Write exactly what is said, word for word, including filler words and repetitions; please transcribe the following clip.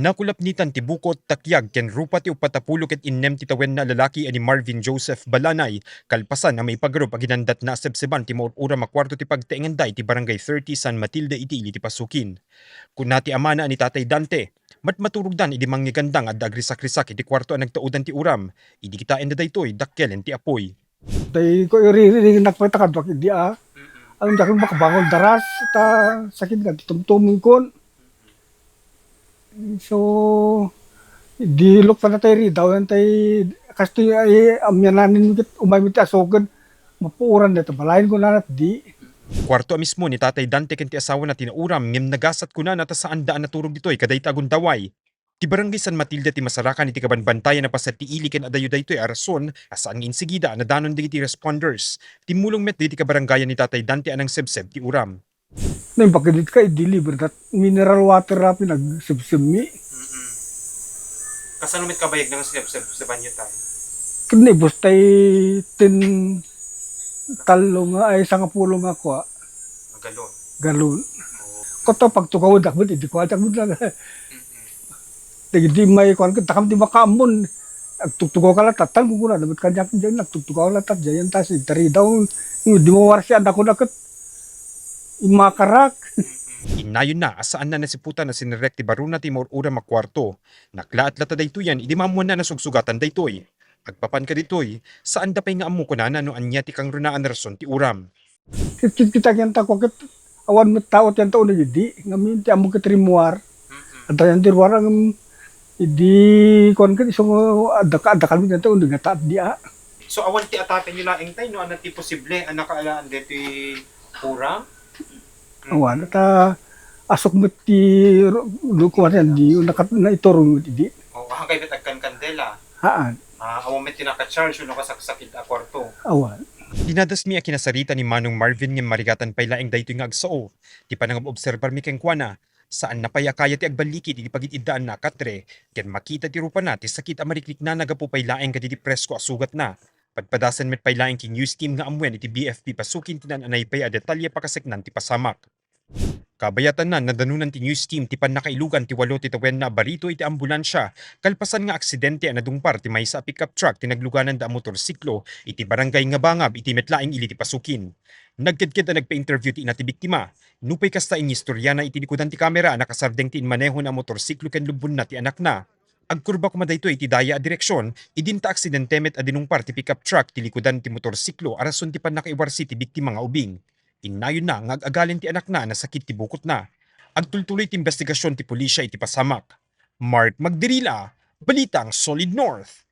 Nakulapnitan ti bukot, takiag, ken rupa ti uppat a pulo ket innem ti tawenna a lalaki a ni Marvin Joseph Balanay, kalpasan a maipagarup a ginandatna a sebseban ti maur-uram a kuarto ti pagtaenganda iti Barangay thirty San Matilde iti ili ti Pasukin. Kuna ti amana a ni Tatay Dante, matmaturogdan idi mangngegandan nga adda agrisak-risak iti kuarto a nagtaudan ti uram, idi kitaenda daytoy, dakkelen ti apuy. Tay ko iririringnak pay ta kaduak idi a. Ang dakon makabangon daras ta sakit nga ti tumtumingkon. So, di luktan na tay ridaw yan tay kastoy ay amyananin ket umay mi ti asuked. Mapuoran dayta balayen ko nanat di. Kuarto a mismo ni Tatay Dante ken ti asawana ti nauram ngem nagasat kunana ta saanda a naturog ditoy kadayta a gundaway. Ti Barangay San Matilde ti masarakan iti kabanbantayan a paset ti ili ken adayo daytoy a rason a saan nga insigida a nadanon dagiti responders. Timmulong met dagiti kabarangayan ni Tatay Dante a nangsebseb ti uram. Naimbag ket ka i-deliver that mineral water a pinagsebsebmi. Mm-mm. Kasano met kabayag nga seb-, seb-, sebanyo tayo? Ket ni bus tay tin tallo nga ay sangapulo nga kua. Galon. Galon. Oo. Koto pagtugaw dakbet, idi kua dakbet lang. Mm-mm. Dagiti may kuan ket takam ti makaammon. Agtugtugaw ka latta, tan gugura, dapat kanya, kanya, nagtugtugaw latta, diyan, tas itari daw, di mo warsi, anda ko na ket, imakarak. Innayonna a saanna nasiputan a sinerrek ti barona ti maur-uram a kuarto. Naklaat latta daytoyen idi maammoanna a nasugsugatan daytoy. Agpapan kaditoy, saanda pay nga ammo kunana no ania ti kangrunaan a rason ti uram. Ket, ket, kita kenta ko ket awan met tao ti anta uneg idi, ngamin ti ammo ket rimmuar. Mm-mm. Adda yan ti ruar ngem idi kuan ket isu nga adda ka, adda kami ti anta uneg nga taat di a. So, awan ti ataken yo laeng tay no ania ti posible a nakaalaan detoy uram? Mm. Awan, ta asuk met ti ru-, ru-, kuan yan, di, nakat-, naiturong met idi. O, ah, kay met agkan kandela. Haan. Ah, awan met ti naka-charge o nakasaksakit a kuarto. Awan. Dinadasmi a kinasarita ni Manong Marvin ngem marigatan pay laeng daytoy nga agsao. Ti panangobserbarmi kenkuana, saanna pay a kaya ti agballigi iti pagid-iddaanna a katre, ken makita ti rupana ti sakit a mariknana gapu pay laeng kadagiti presko a sugatna. Padpadasen met pay laeng ti news team nga ammuen iti B F P Pasukin ti naan-anay pay a detalye a pakaseknan ti pasamak. Kabayatanna, nadanonan ti news team ti pannakailugan ti walo ti tawenna a barito iti ambulansia, kalpasan nga aksidente a nadungpar ti maysa a pickup truck ti naglugananda a motorsiklo iti barangay Ngabangab iti met laeng ili ti Pasukin. Nagkedked a nagpa-interview ti ina ti biktima, nupay kasta inistoriana iti likudan ti kamera a nakasardeng ti immanehona a motorsiklo ken lubbonna ti anakna. Agkurba koma daytoy iti daya a direksion, idinta aksidente met a dinungpar ti pickup truck ti likudan ti motorsiklo a rason ti pannakaiwarsi ti biktima nga ubing. Innayonna nga ag-agalin ti anakna a nasakit ti bukotna. Agtultuloy ti imbestigasion ti pulisya iti pasamak. Mark Magdirila, Balitang Solid North.